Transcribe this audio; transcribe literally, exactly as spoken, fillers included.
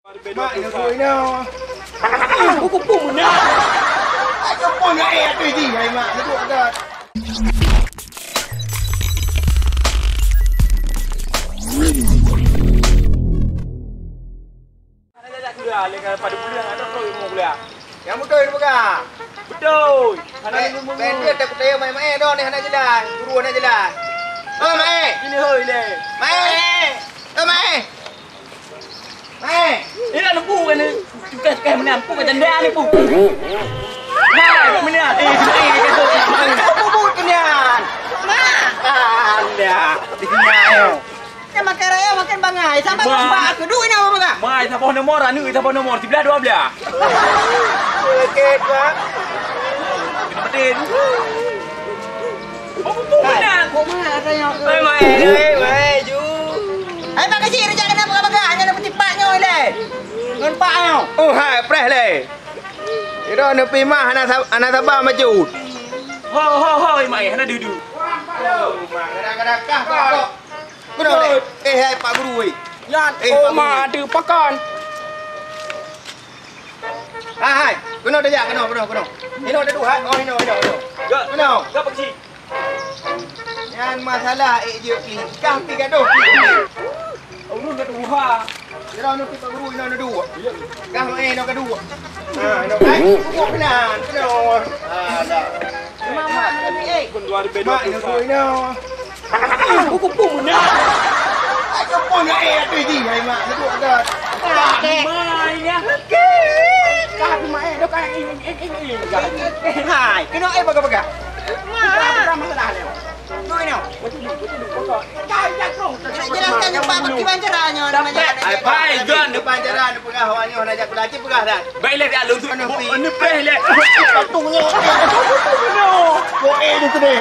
Mak, nyoe duek nyoe. Aku pun meunan. Aku pun nak eh, atu jih, hai mak, nyoe duek dah. Ada jajak kuliah, lé ka pada kuliah, ada kau ilmu kuliah. Nyang beutôi ni peugah. Beutôi. Hana ilmu. Bèk, bèk, takut saya main-main dah ni, hana jelas. Guru hana jelas. Oh, main. Ini hoi lé. Main. Oh, main. Main. Ini nak lembu kan ni. Cukai-cukai meunan, pu kat janda ni, pu. Nah, meunan. Eh, eh, eh, eh, eh, eh. Pu, pu, pu, meunan. Mak. Anda. Di sini ayo. Nyang makai raya makan bangai. Sabar, sabar. Aku duit nak apa, Bang? Mai, saboh nomor, anu, saboh nomor. Siblah dua blah. Okey, Bang. Kena petin. Oh, pupuk benar. Kok mana saya? Mai, mai, mai, mai, ju. Hai, Pak Kecil, rejak kena pegang-pegang. Hanya nak petipak nyoe, leh. Ngon pak nyoe. Oh, hai, preh, leh. Ira neupimah hana sab-, hana sabar maju. Ho, ho, ho, mai, hana dudu. Kadang-kadang kah, kah. Keunoe deh. Eh, hai Pak Guru, weh. Nyan, eh, Pak Guru. Oma ada pakan. Hai, hai. Keunoe deh, ya, keunoe, keunoe, keunoe. Inoe deh, hai. Oh, inoe, inoe, inoe. Ya. Keunoe. Ya, Pak Cik. Nyan masalah, eh, je, pi. Kah pi gadoh, pi. Urus dah tuha. Kira nu pi Pak Guru, inoe dua. Kah, eh, inoe kedua. Ha, inoe, eh, kedua belah, keunoe. Alah. Mak, mak, mak, eh. Mak, mak, mak. Aku pun meunan. Aku pun nak eh, aku ji, hai mak, aku agak. Mai ya. Kah aku mai, dah kan, eh, eh, eh, eh, eh. Hai, kena eh, baga-baga. Bukan masalah ni. Kau ini. Jelaskan cepat, bagaimana caranya, nama jalan. Hai, pai, John. Depan jalan, peugah awak nyoe, nak jak kulaki, peugah dah. Baiklah, dia lalu tu. Mana pi? Mana preh leh? Patungnya. Kau eh, tu deh.